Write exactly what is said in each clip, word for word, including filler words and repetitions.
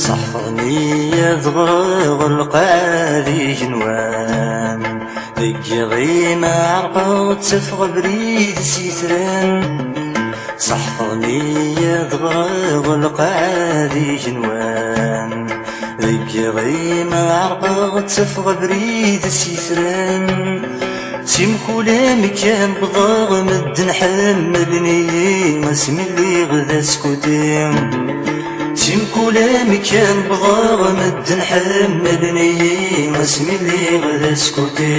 Seḥfeḍ-iyi ad ɣreɣ lqaɛa d igenwan, deg yiɣi ma ɛerqeɣ ttafeɣ abrid s yitran. Seḥfeḍ-iyi ad ɣreɣ lqaɛa d igenwan, deg yiɣi ma ɛerqeɣ ttafeɣ abrid s yitran. Si mkul amkan wwḍeɣ, medden ḥemmlen-iyi asmi lliɣ d askuti. Si mkul amkan wwḍeɣ, medden ḥemmlen-iyi asmi lliɣ d askuti.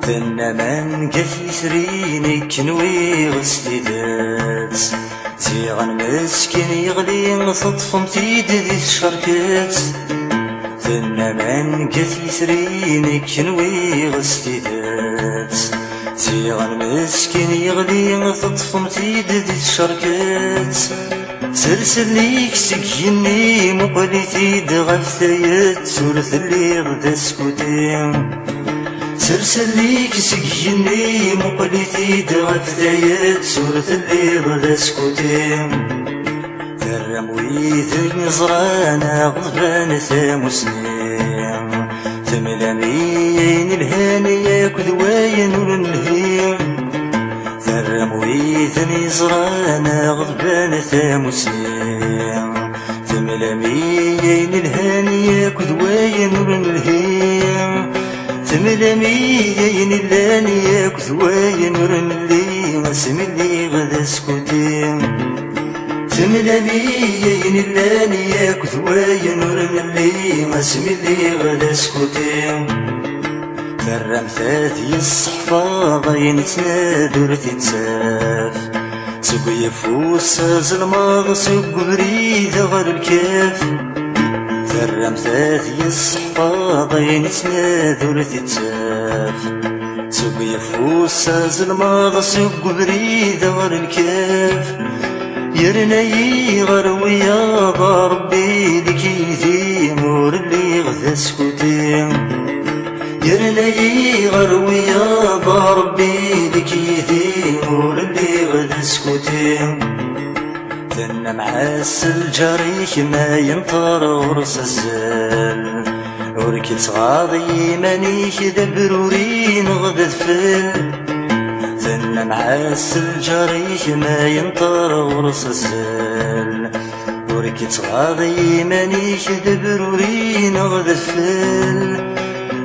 Tennam anga titri, nekk nwiɣ s tidet. Ziɣen meskin yeɣli, teṭṭfem-t-id di tcerket. Tennam anga titri, nekk nwiɣ s tidet. Ziɣen meskin yeɣli, teṭṭfem-t-id di tcerket. Sers allen-ik seg yigenni, muqel-it-id ɣef tayet, ur telliḍ d askuti. Sers allen-ik seg yigenni, muqel-it-id ɣef tayet, ur telliḍ d askuti. Terram widen yeẓran aɣeḍban tamusni, temlam-iyi ayen ilhan yakk d wayen ur nelhi. Terram widen yeẓran aɣeḍban tamusni, temlam-iyi ayen ilhan yakk d wayen ur nelhi. Temlam-iyi ayen illan yakk d wayen ur nelli, asmi lliɣ d askuti. Temlam-iyi ayen illan yakk d wayen ur nelli, asmi lliɣ d askuti. Terramt ad yesseḥfaḍ ayen yettnadi ur t-ittaf. Seg uyeffus azelmaḍ, seg ubrid ɣer lkaf. Terramt ad yesseḥfaḍ ayen yettnadi ur t-ittaf. Seg uyeffus azelmaḍ, seg ubrid ɣer lkaf. Yerna-yi ɣer wiyaḍ, a Rebbi, deg yidi ur lliɣ d askuti. Yerna-yi ɣer wiyaḍ, a Rebbi, deg yidi ur lliɣ d askuti. Tennam ɛass lǧar-ik ma yenṭer ɣur-s azal. Ur k-ittɣaḍ yiman-ik d abruri neɣ d adfel. Tennam ɛass lǧar-ik ma yenṭer ɣur-s azal. Ur k-ittɣaḍ yiman-ik d abruri neɣ d adfel.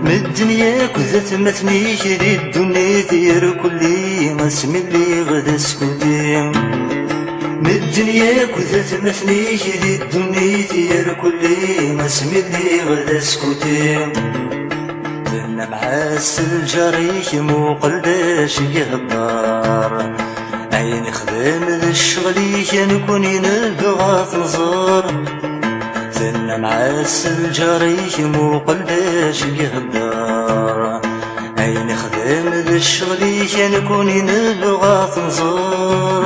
Medden yakk d atmaten-ik di ddunit, irkulli asmi lliɣ d askuti. Medden yakk d atmaten-ik di ddunit, irkulli asmi lliɣ d askuti. Tennam ɛass lǧar-ik, muqel d acu ihedder. Ayen ixdem d ccɣel-ik, nekkni nebɣa ad t-nẓer. Tennam ɛass lǧar-ik, muqel d acu ihedder. Ayen ixdem d ccɣel-ik, nekkni nebɣa ad t-nẓer.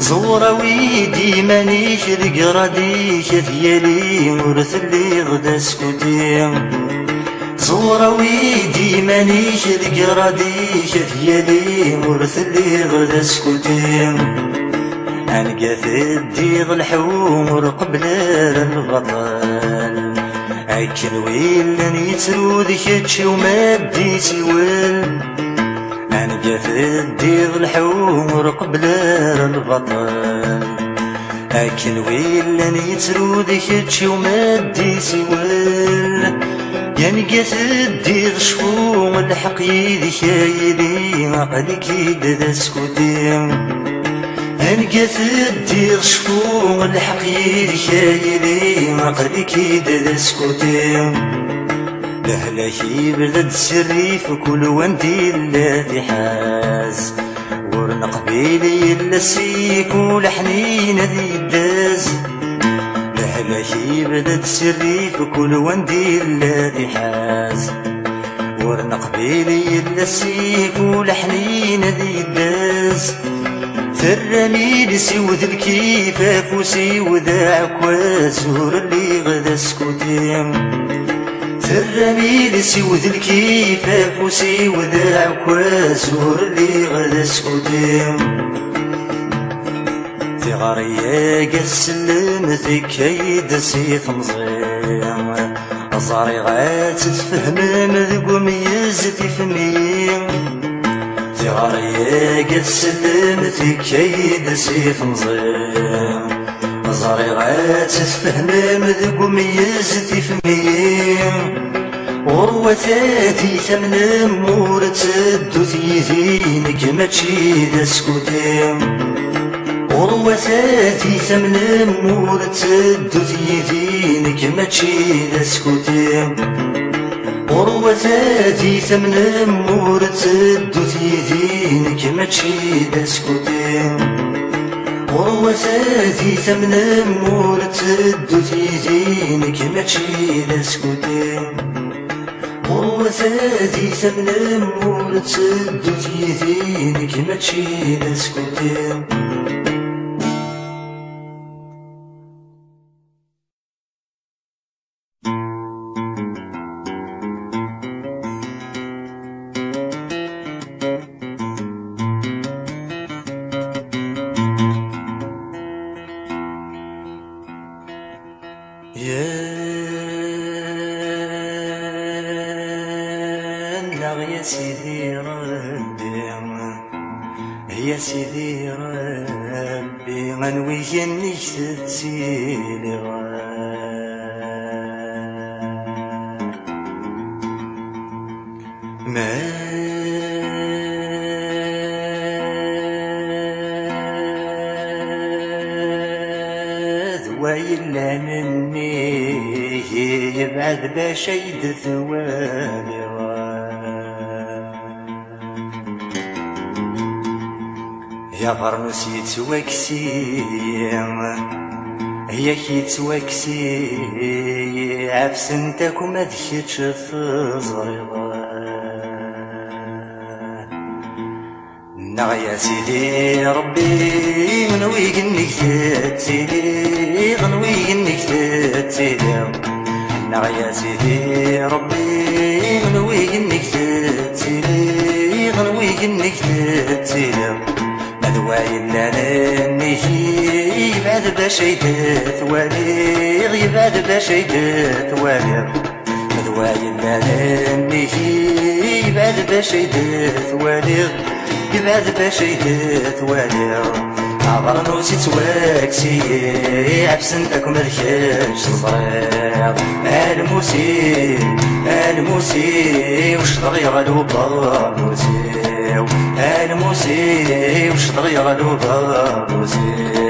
Ẓewwer awi-d iman-ik deg rad-ik, ad yali ur telliḍ d askuti. Ẓewwer awi-d iman-ik deg rad-ik, ad yali ur telliḍ d askuti. Anga teddiḍ lḥu ur qebbel ara lbaṭel. Akken willan yettru d kečč iwma d-isiwel. Anga teddiḍ lḥu ur qebbel ara lbaṭel. Akken willan yettru d kečč iwma d-isiwel. Anga teddiḍ cfu, lḥeqq yid-k a yili, aql-ik-id d askuti. Anga teddiḍ cfu, lḥeqq yid-k a yili, aql-ik-id d askuti. Lehlak yebda-d si rrif, kul wanda yella ad iḥaz. Ur neqbil yella ssif, ulaḥnin ad yeddez. Lehlak Mak yebda-d sirrif, kul wanda yella ad iḥaz. Ur neqbil yella ssif, ulaḥnin ad yeddez. Terram iles-iw d lkif, afus-iw d aɛekkaz, ur lliɣ d askuti. Terram iles-iw d lkif, afus-iw d aɛekkaz, ur lliɣ d askuti. Tiɣri-agi ad tsellem, tekka-yi-d si temẓi. Ẓriɣ ad tt-tfehmem deg umeyyez tifmi. Tiɣri-agi ad tsellem, tekka-yi-d si temẓi. Ẓriɣ ad tt-tfehmem deg umeyyez tifmi. Ɣurwat ad iyi-tamnem, ur tteddut yid-i, nekk mačči d askuti. Ɣurwat ad iyi-tamnem, ur tteddut yid-i, nekk mačči d askuti. Ɣurwat ad iyi-tamnem, ur tteddut yid-i, nekk mačči d askuti. Ɣurwat ad iyi-tamnem, ur tteddut yid-i, nekk mačči d askuti. Ɣurwat ad iyi-tamnem, ur tteddut yid-i, nekk mačči d askuti. Yennaɣ ya Sidi Rebbi, ya Sidi Rebbi, anwi igenni k-tettiliɣ? Ma d wa yellan nnig, yebɛed bac ay d-twaliɣ. Ya Bernus yettwaksi, yak yettwaksi, ɛefsent akk ma d kečč teẓriḍ. Neɣ ya Sidi Rebbi, n wigenni k-tettiliḍ, n wigenni k-tettiliḍ. Neɣ ya Sidi Rebbi, n wigenni k-tettiliḍ, n wigenni k-tettiliḍ. Ma d wa yellan nnig-i, yebɛed bac ay d-twaliḍ, yebɛed bac ay d-twaliḍ. Ma d wa yellan nnig-i, yebɛed bac ay d-twaliḍ, yebɛed bac ay d-twaliḍ. Abernus yettwaksi, ɛefsent akk ma d kečč teẓriḍ. A lmusi, a lmusi, wecdeɣ yeɣli ubernus-iw. A lmusi, wecdeɣ yeɣli ubernus-iw.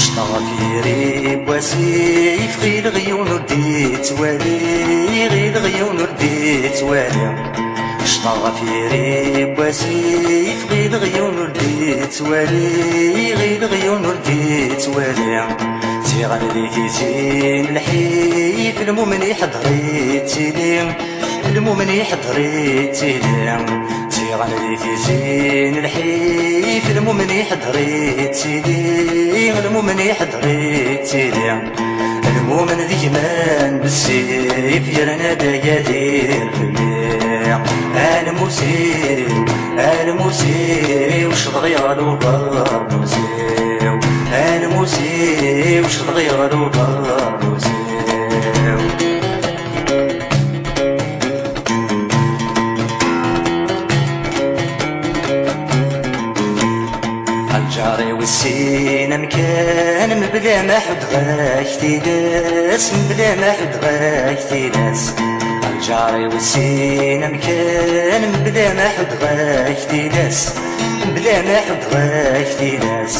Ccḍeɣ ɣef yiri n wasif, ɣileɣ yiwen ur d-ittwali, ɣileɣ yiwen ur d-ittwali. Ccḍeɣ ɣef yiri n wasif, ɣileɣ yiwen ur d-ittwali, ɣileɣ yiwen ur d-ittwali. Ziɣen di tizi n lḥif, lmumen iḥeḍer ittili. Lmumen iḥeḍer ittili, ziɣen di tizi n lḥif, lmumen iḥeḍer ittili, lmumen iḥeḍer ittili. Lmumen d gma n ssif, yerna d agadir fell-i. A lmusi, a lmusi, wecdeɣ yeɣli ubernus-iw. A lmusi, wecdeɣ yeɣli ubernus-iw. Lǧar-iw issin amkan, mebla ma ḥuddeɣ-ak tilas, mebla ma ḥuddeɣ-ak tilas. Lǧar-iw issin amkan, mebla ma ḥuddeɣ-ak tilas, mebla ma ḥuddeɣ-ak tilas.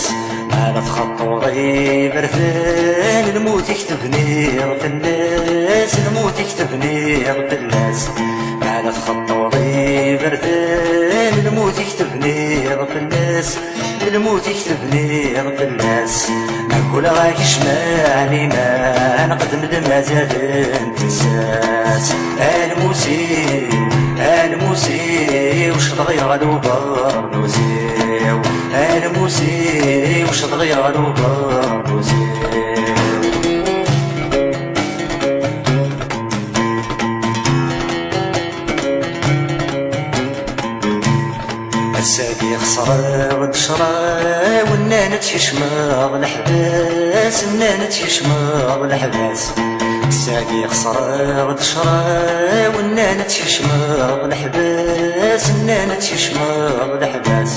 Ma la txeṭṭuḍ iberdan, lmut i k-tebniḍ fell-as, lmut i k-tebniḍ fell-as. Ma la txeṭṭuḍ iberdan, Azal n tissas, a lmusiw, a lmusiw, cḍeɣ-yaɣ d ubernus-iw. A lmusiw, cḍeɣ-yaɣ d ubernus-iw. Ass-agi xesreɣ-d ccṛeɛ, nnan ad tkecmeḍ leḥbas, nnan ad tkecmeḍ leḥbas. Ass-agi xesreɣ-d ccṛeɛ, nnan ad tkecmeḍ leḥbas, nnan ad tkecmeḍ leḥbas.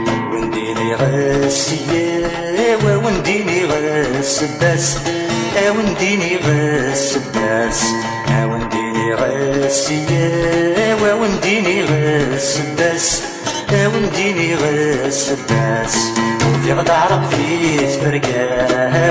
A wen-d-iniɣ ssya, a wen-d-iniɣ ssebba-s, a wen-d-iniɣ ssebba-s, a wen-d-iniɣ ssya, a wen-d-iniɣ ssebba-s, a wen-d-iniɣ ssebba-s. Ufiɣ-d aɛrab di tferka,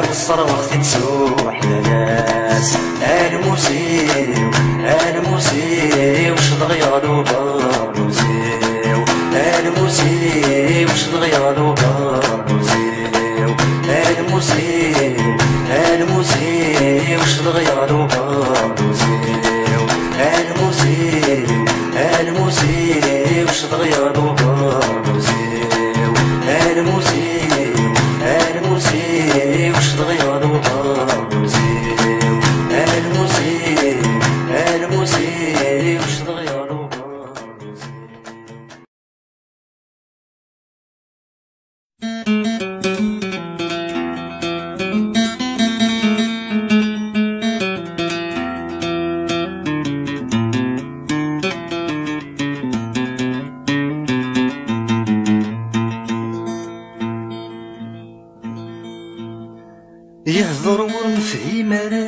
weṣṣreɣ-t-id s uḥlalas. A lmusiw, a lmusiw, cḍeɣ-yaɣ d ubernus-iw. A lmusiw, cḍeɣ-yaɣ d ubernus-iw. A lmusiw, a lmusiw, cḍeɣ-yaɣ d ubernus-iw. A lmusiw, a lmusiw, cḍeɣ-yaɣ d ubernus-iw. A lmusiw, a lmusiw, cḍeɣ-yaɣ d ubernus-iw. A lmusiw, a lmusiw, cḍeɣ-yaɣ d ubernus-iw. Yehder ur nefhim ara.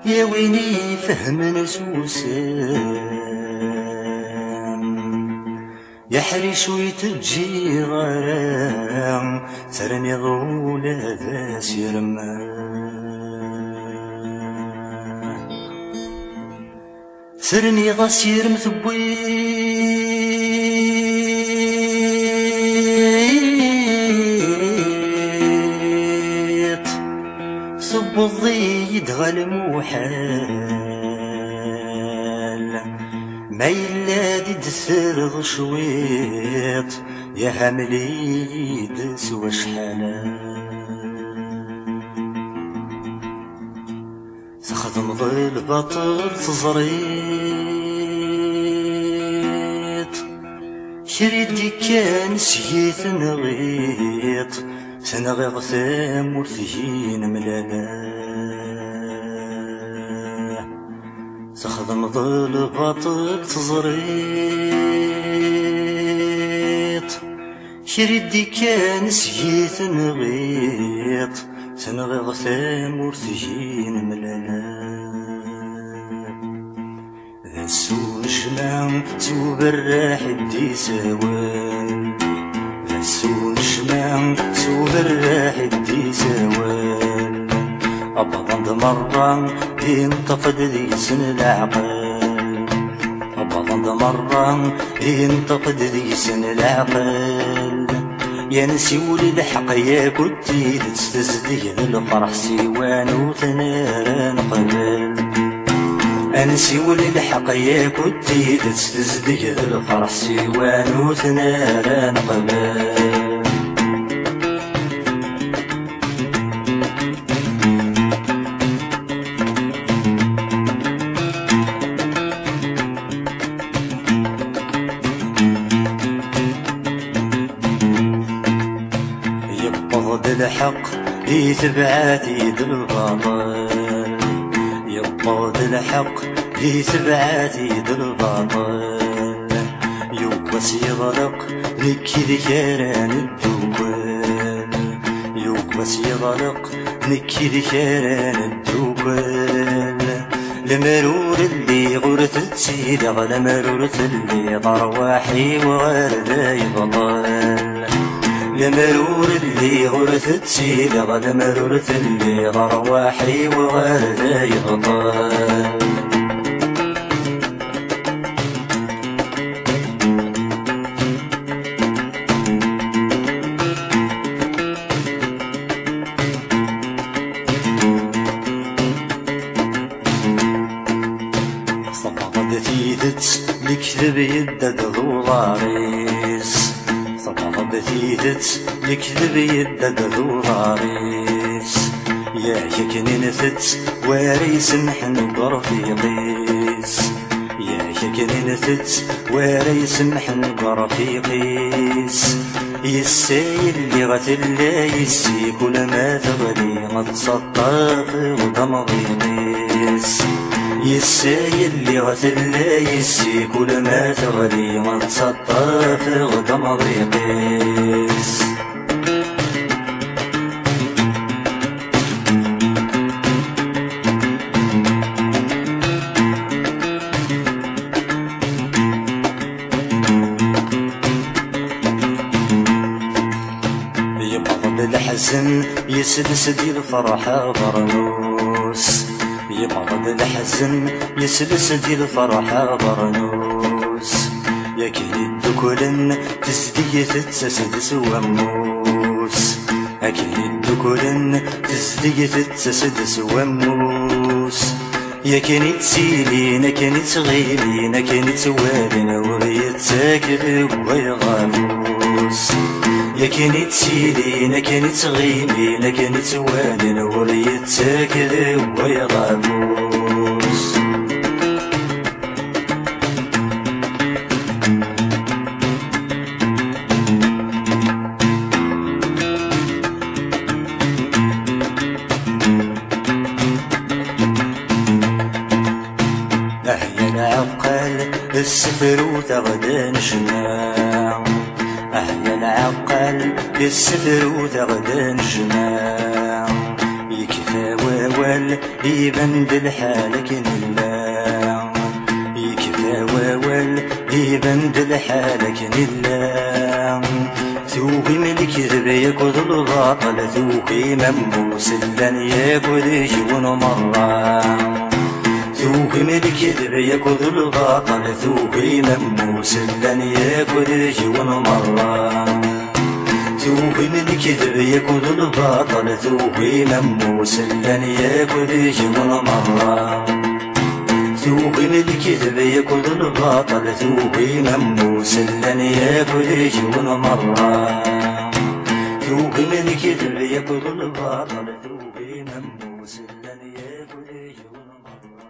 Ya win ifehmen s usem, ya ḥric ur yi-teǧǧiḍ ara, terniḍ ula d asirem. Terniḍ asirem tewwiḍ, tewweḍ-iyi-d ɣer lmuḥal. Ma yella di d-terreḍ cwiṭ, ya hamel-iyi-d s wacḥal. Txedmeḍ lbaṭel teẓriḍ, kra i d-ikkan seg-i tenɣiḍ, tenɣiḍ tamurt i nemlal. Txedmeḍ lbaṭel teẓriḍ, kra i d-ikkan seg-i tenɣiḍ, tenɣiḍ tamurt i nemlal. D ass unejmaɛ s uberraḥ i d-isawel, d ass unejmaɛ s uberraḥ i d-isawel. Wwḍen-d merra, inṭeq-d deg-sen leɛqel. Wwḍen-d merra, inṭeq-d deg-sen leɛqel. Ya nsiwel i lḥeqq yakk d tidet, tezdeg d lferḥ, siwa nutni ara neqbel. A nsiwel i lḥeqq yakk d tidet, tezdeg d lferḥ, siwa nutni ara neqbel. Yewweḍ-d lḥeqq, itbeɛ-t-id lbaṭel. Yewweḍ-d lḥeqq, itbeɛ-t-id lbaṭel. Yiwwas yeḍleq, nekk d-k ara neddukel. Yiwwas yeḍleq, nekk d-k ara neddukel. Lemmer ur lliɣ ur tettideɣ, lemmer ur telliḍ, rrwaḥ-iw ɣer da yebṭel. Lemmer ur lliɣ ur tettideɣ, lemmer ur telliḍ, rrwaḥ-iw ɣer da yebṭel. Tidet, lekdeb yedda-d d uḍar-is. Tebɣeḍ tidet, lekdeb yedda-d d uḍar-is. Yak akken i ntett, wara isemḥen deg urfiq-is. Yak akken i ntett, wara isemḥen deg urfiq-is. Yessa yelli tella yessi, kul ma teɣli ad tettaṭṭaf deg amḍiq-is. Yessa yelli tella yessi, kul ma teɣli ad tettaṭṭaf deg amḍiq-is. Yewweḍ-d leḥzen, yesles-d i lferḥ abernus. Yewweḍ-d leḥzen, yesles-d i lferḥ abernus. Akken i dduklen, tezdeg tettas-d s wammus. Akken i dduklen, tezdeg tettas-d s wammus. Akken i ttilin, akken i ttɣimin, akken i ttwalin, ur yettak deg wayeḍ afus. Akken i ttilin, akken i ttɣimin, akken i ttwalin, ur yettak deg wayeḍ afus. Ahya lɛeqqal, ssefrut-aɣ-d anecma. Ahya lɛeqqal, ssefrut-aɣ-d anecma. Yekfa wawal, iban-d lḥal akken illa. Yekfa wawal, iban-d lḥal akken illa. Tugim lekdeb yakk d lbaṭel, tugim ammus llan yakk d yiwen merra. Tugim lekdeb yakk d lbaṭel, tugim ammus llan yakk d yiwen merra. Tugim lekdeb yakk d lbaṭel, tugim ammus llan yakk d yiwen merra. Tugim lekdeb yakk d lbaṭel, tugim ammus llan yakk d yiwen merra. Tugim lekdeb yakk d lbaṭel, tugim ammus llan yakk d yiwen merra.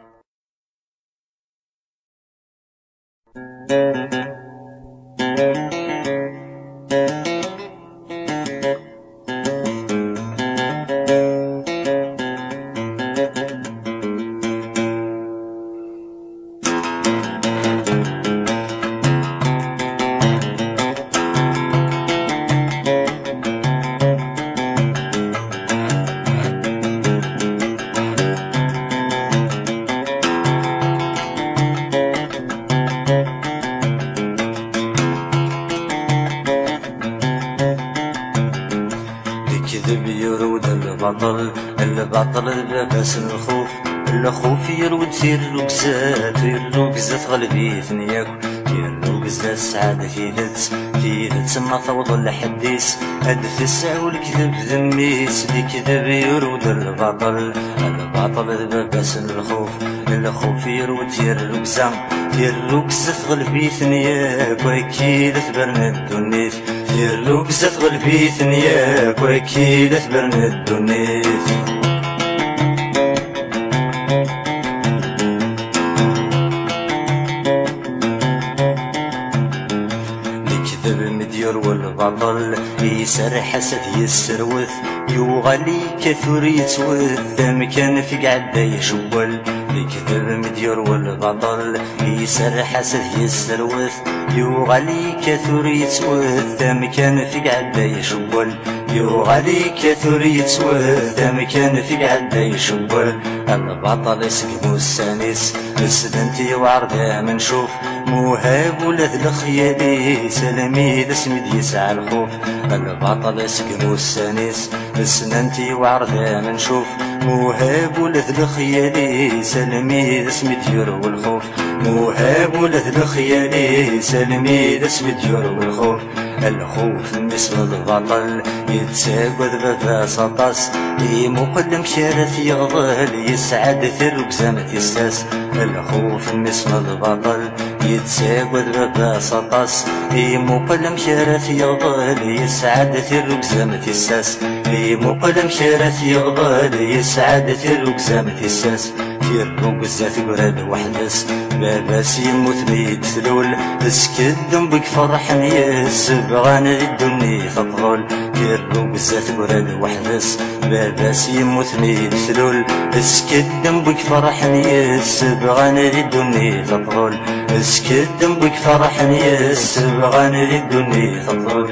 Lekdeb yurew-d lbaṭel, lbaṭel d baba-s n lxuf, lxuf yurew-d tirrugza, tirrugza tɣelb-iten yakk. Tirrugza tesɛa-d tidet, tidet ma tewweḍ lḥedd-is, ad tesɛu lekdeb d mmi-s. Lekdeb yurew-d lbaṭel, lbaṭel d baba-s n lxuf, lxuf yurew-d tirrugza, tirrugza tɣelb-iten yakk, akka i d tebren ddunit. Tirrugza tɣelb-iten yakk, akka i d tebren ddunit. Lekdeb mi d-yurew lbaṭel, iserreḥ-as ad yesserwet, yuɣal yekkat ur yettwet, amkan fi iɛedda icewwel. Lekdeb mi d-yurew lbaṭel, iserreḥ-as ad yesserwet, yuɣal yekkat ur yettwet, amkan fi iɛedda icewwel. Yuɣal yekkat ur yettwet, amkan fi iɛedda icewwel. Lbaṭel isegmu ussan-is, sdent yewɛer d amencuf, muhab ula d lexyal-is, almi d asmi d-yesɛa lxuf. Lbaṭel isegmu ussan-is, ssnen-t yewɛer d amencuf, muhab ula d lexyal-is, almi d asmi d-yurew lxuf. Muhab ula d lexyal-is, almi d asmi d-yurew lxuf. Lxuf mmi-s n lbaṭel, yettagad baba-s aṭas, imuqel amek ara t-yeɣḍel, yesɛa-d tirrugza am tissas. Lxuf mmi-s n lbaṭel, yettagad baba-s aṭas, imuqel amek ara t-yeɣḍel, yesɛa-d tirrugza am tissas. Imuqel amek ara t-yeɣḍel, yesɛa-d tirrugza am tissas. Tirrugza tegra-d weḥd-s, baba-s yemmut mi d-tlul, skedden wig ferḥen yes-s, bɣan di ddunit ad teḍul. Tirrugza tegra-d weḥd-s, baba-s yemmut mi d-tlul, skedden wig ferḥen yes-s, bɣan di ddunit ad teḍul. Skedden wig ferḥen yes-s, bɣan di ddunit ad teḍul.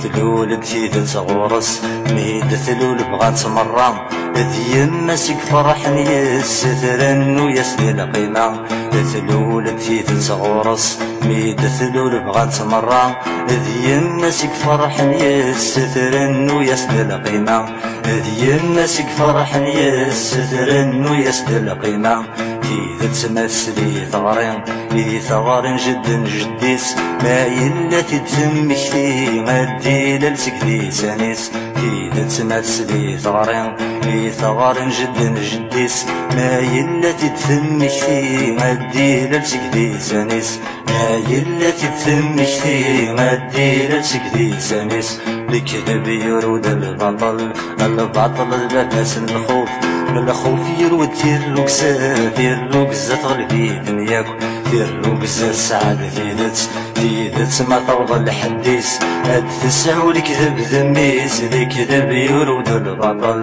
Tlul-d tidet ɣur-s, mi d-tlul bɣan-tt merra. D yemma-s i iferḥen yes-s, trennu-yas di lqima. Tlul-d tidet ɣur-s, mi d-tlul bɣan-tt merra. D yemma-s i iferḥen yes-s, trennu-yas di lqima. D yemma-s i iferḥen yes-s, trennu-yas di lqima. Tidet ma tesli teɣri, i teɣri n jeddi n jeddi-s, ma yella-t-id temmekti, ad d-ilal seg lisan-is. Tidet ma tesli teɣri, i teɣri n jeddi n jeddi-s, ma yella-t-id temmekti, ad d-ilal seg lisan-is. Ma yella-t-id temmekti, ad d-ilal seg lisan-is. Lekdeb yurew-d lbaṭel, lbaṭel d baba-s n lxuf. Lxuf yurew-d tirrugza, tirrugza teɣleb-iten yakk. Tirrugza tesɛa-d tidet, tidet ma tawḍ lḥedd-is, ad tesɛu lekdeb d mmi-s. Lekdeb yurew-d lbaṭel,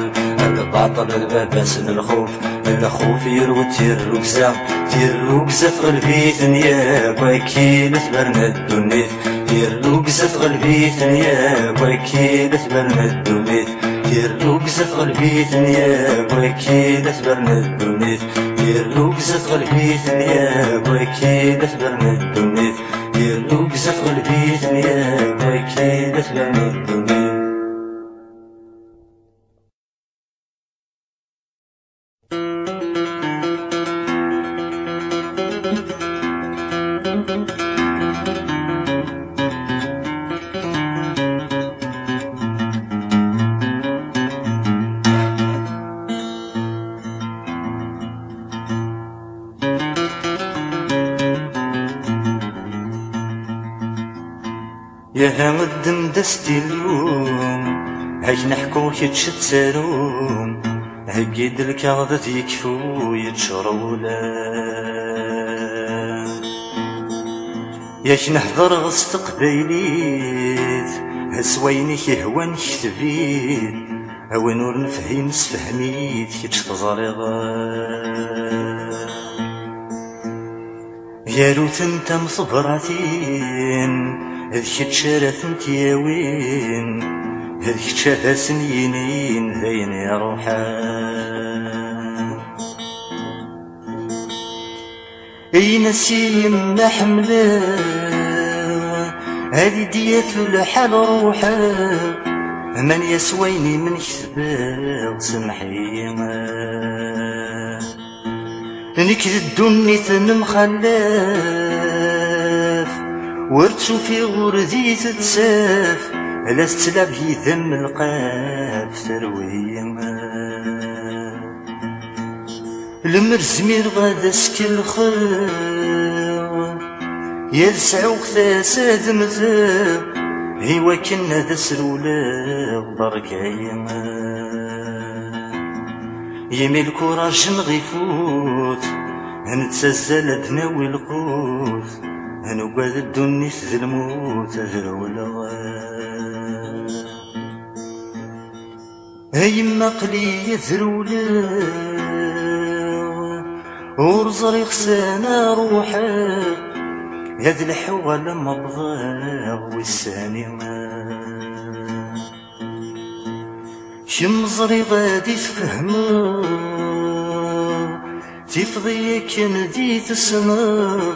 lbaṭel d baba-s n lxuf. Lxuf yurew-d tirrugza, tirrugza teɣleb-iten yakk, akken ad tberna ddunit. Tirrugza teɣleb-iten yakk, akken ad tberna ddunit. Tirrugza teɣleb-iten yakk, akken ad tberna ddunit. Tirrugza teɣleb-iten yakk, akken ad tberna ddunit. Tirrugza teɣleb-iten yakk, akken ad tberna ddunit. Yaha ddem-d astilu, ad k-neḥku kečč ad taru, heggi-d lkaɣeḍ ad yekfu yeččur wula. Yak nehder s teqbaylit, s wayen i k-ihwan kteb-it, a win ur nefhim sefhem-it kečč teẓriḍ. Gar-uten am tebratin, d kečč ara tent-yawin, d kečč ad asen-yinin d ayen iruḥen. Ini-as i yemma ḥemmleɣ, ad d-yaf lḥal ruḥeɣ, mani-as wayen i m-nektebeɣ, semmeḥ-iyi. Nekk d ddunit nemxallaf, ur tt-ufiɣ ur d iyi-tettaf, la tettlabi d amelqaf terwi. Lemmer zmireɣ ad as-kellxeɣ, yal sɛuɣ tasa ad mmteɣ, i wakken ad as-rewleɣ, berka-yi. Yimi lkuraj-nneɣ ifut, nettazzal ad d-nawi lqut, nugad ddunit d lmut, ad rewleɣ. A yemma, aql-iyi ad rewleɣ, ur ẓriɣ s ana ruḥeɣ, ad lḥuɣ alamma wwḍeɣ wis-sani. Kemm ẓriɣ ad i-tfehmeḍ, tifeḍ-iyi akken d i-tessneḍ,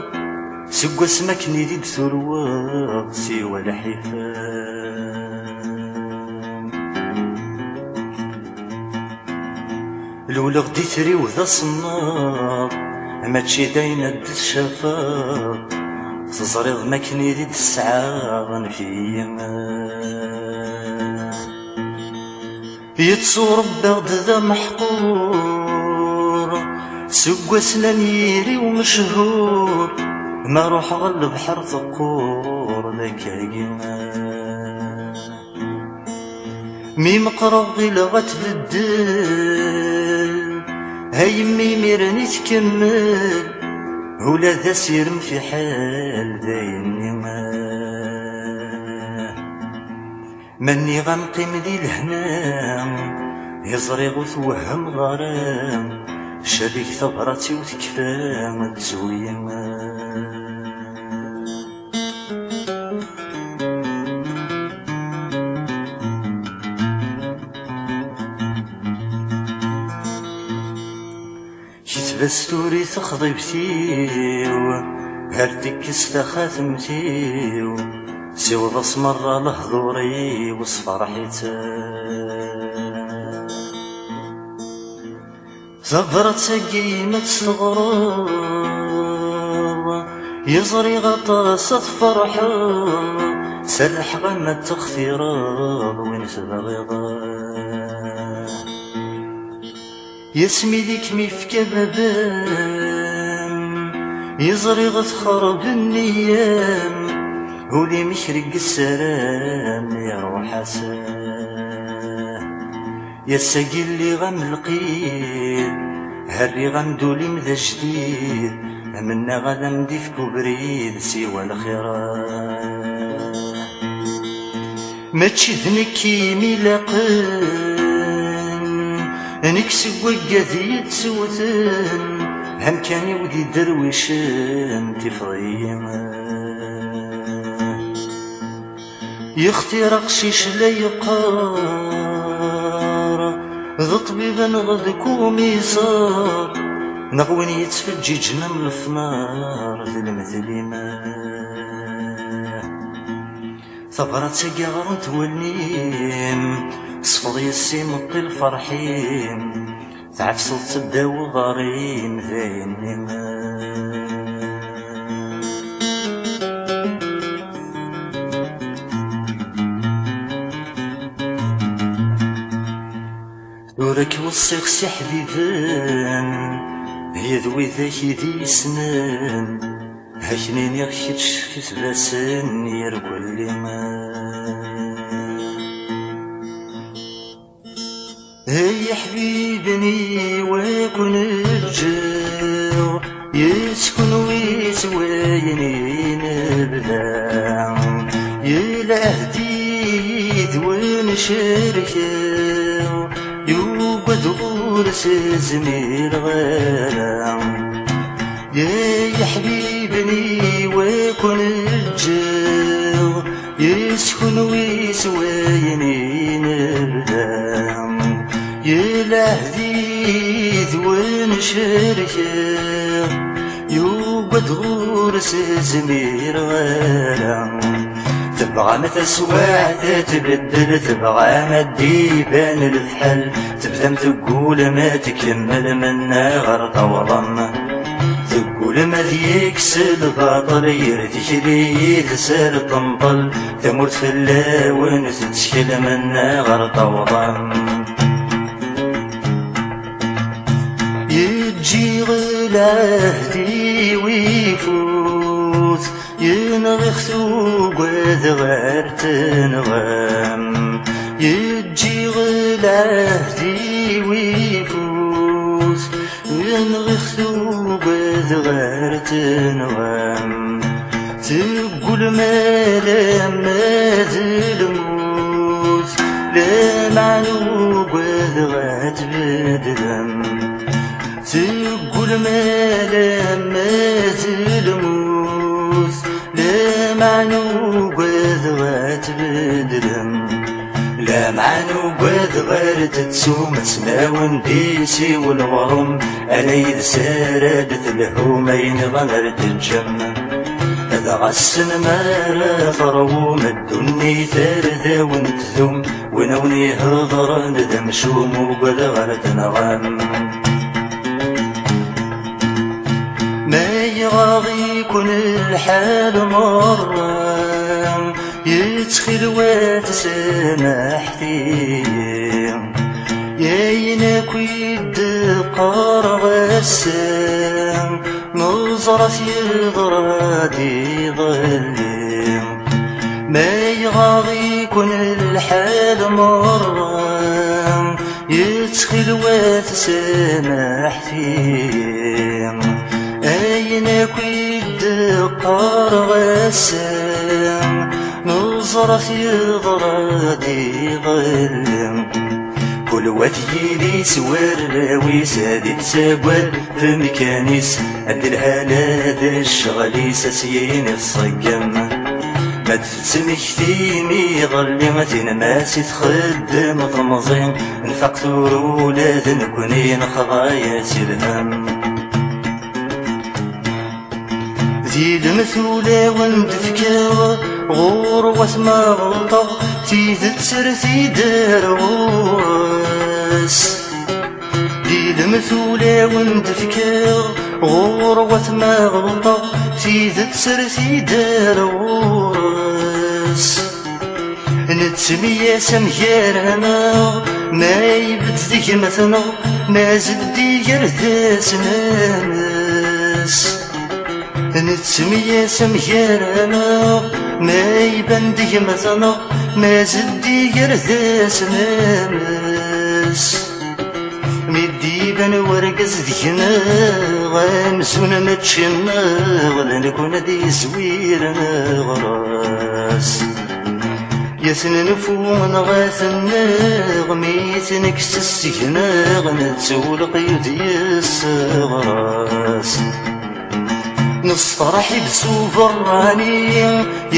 seg wasmi akken i d-turweḍ siwa lḥif. Luleɣ-d itriw d asemmaḍ, mačči d ayen ad d-tcafeḍ. Teẓriḍ makken i d-tesɛa ɣef-iyi. Yetturebba-ɣ-d d ameḥqur seg wass-nni n yiri umechur, ma ruḥeɣ ɣer lebḥer teqqur d akkagi. Mi meqqreɣ ɣileɣ ad tbeddel, a yemmi imiren i tkemmel, ula d asirem fiḥel d ayenni. Ma nniɣ-am qqim di lehna, i ẓriɣ ur twehhmeḍ ara, cerreg tabrat-iw tekfa ad tzuyi. Ketbet tura i texḍibt-iw, ar tekkes taxatemt-iw, siweḍ-as merra lehdur-iw, sferḥ-itt. Tabrat-agi ma tt-teɣreḍ, i ẓriɣ aṭas ad tferḥeḍ, serrḥeɣ-am ad textireḍ win tebɣiḍ. Yasmi d-ikem-ifka baba-m, i ẓriɣ texreb nniya-m, ul-im ikreg ssaram, iruḥ-as. Ass-agi lliɣ am lqid, herriɣ amdul-im d ajdid, amennaɣ ad am-d-ifk ubrid siwa lxir. Mačči d nekk i m-ilaqen, nekk seg waggad yettewten, amkan-iw d iderwicen tifeḍ-iyi. Yextir aqcic la yeqqar, d ṭṭbib neɣ d kumiṣar, neɣ win yettfeǧǧiǧen am lefnar d lemtel-im. Tabrat-agi ɣrent wallen-im, sfeḍ yes-i meṭṭi lferḥ-im, tɛefseḍ-tt ddaw uḍar-im d ayenni. Ur ak-weṣṣiɣ s iḥbiben, i d widak i d-yessnen, ad ak-niniɣ kečč ketb-asen irkelli. Ay iḥbiben-iw, ad ken-ǧǧeɣ, yes-ken wi s wayen i nebda, i lɛehd yid-wen cerkeɣ, yugad ɣur-s zmireɣ ara. Ya iḥbiben-iw, ad ken-ǧǧeɣ, yes-ken wi s wayen i nebda, i lɛehd yid-wen cerkeɣ, yugad ɣur-s zmireɣ ara. Tebɣam taswiɛt ad tbeddel, tebɣam ad d-iban lefḥel, tebdam teggulem ad tkemmlem nneɣ ar tawḍem. Teggulem ad yekkes lbaṭel, yir tikli yid-s ar temṭel, tamurt fell-awen tettkel nneɣ ar tawḍem. Yeǧǧiɣ lɛehd-iw ifut, yenɣ-it ugadeɣ ar tenɣam. Yeǧǧiɣ lɛehd-iw ifut, yenɣ-it ugadeɣ ar tenɣam. Teggulem alamma d lmut, lameɛna ugadeɣ ad tbeddlem. Teggulem alamma d lmut, lameɛna ugadeɣ ad tbeddlem. Lameɛna ugadeɣ ar tettum, ad s-nawen d isiwel weɣrum, ala yid-s ara d-telhum, ayen iḍan ar teǧǧem. Dɣa ass-n mi ara terwum, ddunit ar d-awen tdum, win awen-ihedren d amcum, ugadeɣ ar tenɣam. Ma yɣaḍ Ikun lḥal merra, yettxilwat samaḥt-iyi. Ayen akk i d-qqareɣ ass-a, neẓra-t yeḍra-d iḍelli. Ma yɣaḍ-ikun lḥal merra, yettxilwat samaḥt-iyi. Ayen akk i d-qqareɣ ass-a, neẓra-t yeḍra-d iḍelli. Kul wa t-yili s warraw-is, ad ittagad f umkan-is, ad d-lhala d ccɣel-is, ad s-yini tṣeggem. Ma d-tettmektim iḍelli, tin ma s-txeddem temẓi, nfaq tura ula d nekni nexḍa-yas i lhem. Di lemtul-awen d-fkiɣ, ɣur-wat ma ɣelṭeɣ, tidet ar t-id-rwes. Di lemtul-awen d-fkiɣ, ɣur-wat ma ɣelṭeɣ, tidet ar t-id-rwes. Nettemyasam gar-aneɣ, ma ibedd d gma-tneɣ, ma zeddig ar d asnames. Nettemyasam gar-aneɣ, ma iban d gma-tneɣ, ma zeddig ar d asnames. Mi d-iban urgaz deg-neɣ, amzun mačči nneɣ, d nekni ad izwiren ɣer-s. Yat nenfu neɣ ad ten-nneɣ, mi t-nekkes seg-neɣ, nettuleq yud yes ɣer-s. Nesferḥ i bsu berrani,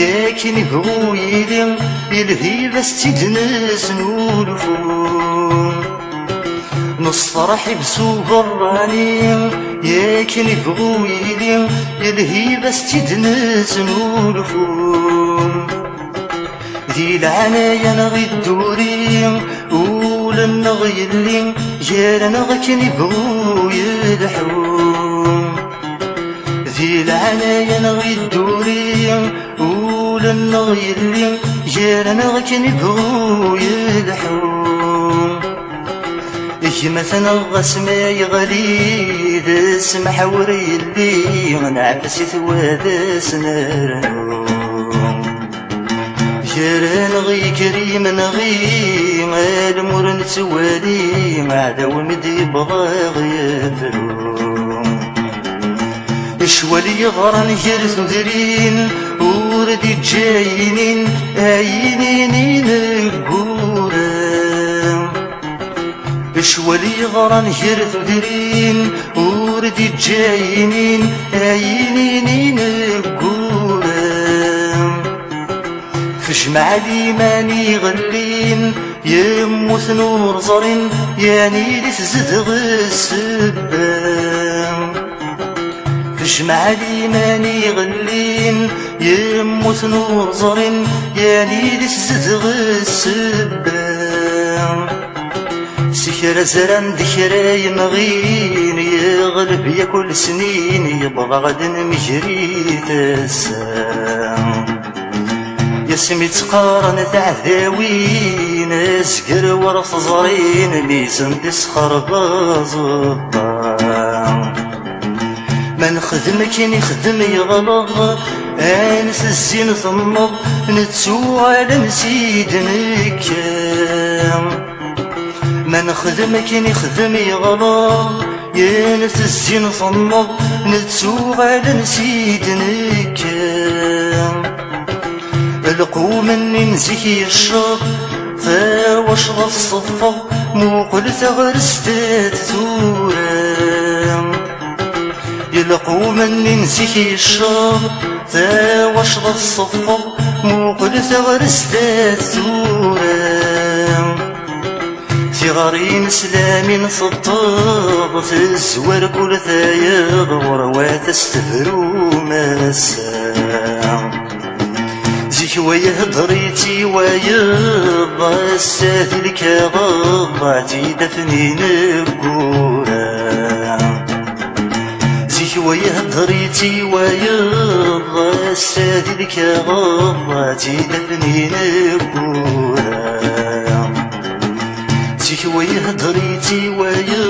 yakin ibɣu yili, i lhiba s-tt-id-nesnulfu. Nesferḥ i bsu berrani, yakin ibɣu yili, i lhiba s-tt-id-nesnulfu. Di leɛnaya-nneɣ idduri, ul-nneɣ yelli, gar-nneɣ akken ibɣu yelḥu. Di leɛnaya-nneɣ idduri, ul-nneɣ yelli, gar-nneɣ akken ibɣu yelḥu. Gma-tneɣ ɣas ma yeɣli, d ssmaḥ ur yelli, neɛfes-it wa d as-nernu. Gar-nneɣ yekker imenɣi, alma ur nettwali, aɛdaw mi d-yewweḍ ad ɣ-yefru. Ccwal yeɣran gar tudrin, ur d-iǧǧa yinin, ayen inin neggura. Ccwal yeɣran gar tudrin, ur d-iǧǧa yinin, ayen inin neggura. Tejmeɛ liman iɣellin, yemmuten ur ẓrin, yani di tzedɣ ssebba. Tejmeɛ liman iɣellin, yemmuten ur ẓrin, yani di tzedɣ ssebba. Si kra zran d kra yemɣin, yeɣleb yakk lesnin, yewweḍ-aɣ-d nemger-it ass-a. Yasmi ttqaren taɛdawin, azger ur t-ẓrin, mi sen-d-isxerbeẓ ṭṭa. Ma nexdem akken ixdem yeɣleḍ, ad ntezzi ntenneḍ, nettuɣal ansi d-nekka. Ma nexdem akken ixdem yeɣleḍ, ad ntezzi ntenneḍ, nettuɣal ansi d-nekka. Lqum-nni n zik yecceḍ, tawacḍa tṣeffeḍ, muqel taɣrest tura. Lqum-nni n zik yecceḍ, tawacḍa tṣeffeḍ, muqel taɣrest tura. Tiɣri n sslam i nteṭṭeḍ, tezwar kul tayeḍ, ɣur-wat s tebrum ass-a. Zik wa ihedder-itt i wayeḍ, ass-a di lkaɣeḍ, ɛtid-afen ineggura. Zik wa ihedder-itt Tiwayeḍ ass-a di lkaɣeḍ, ad tt-id-afen ineggura. Zik wa ihedder i tiwayeḍ,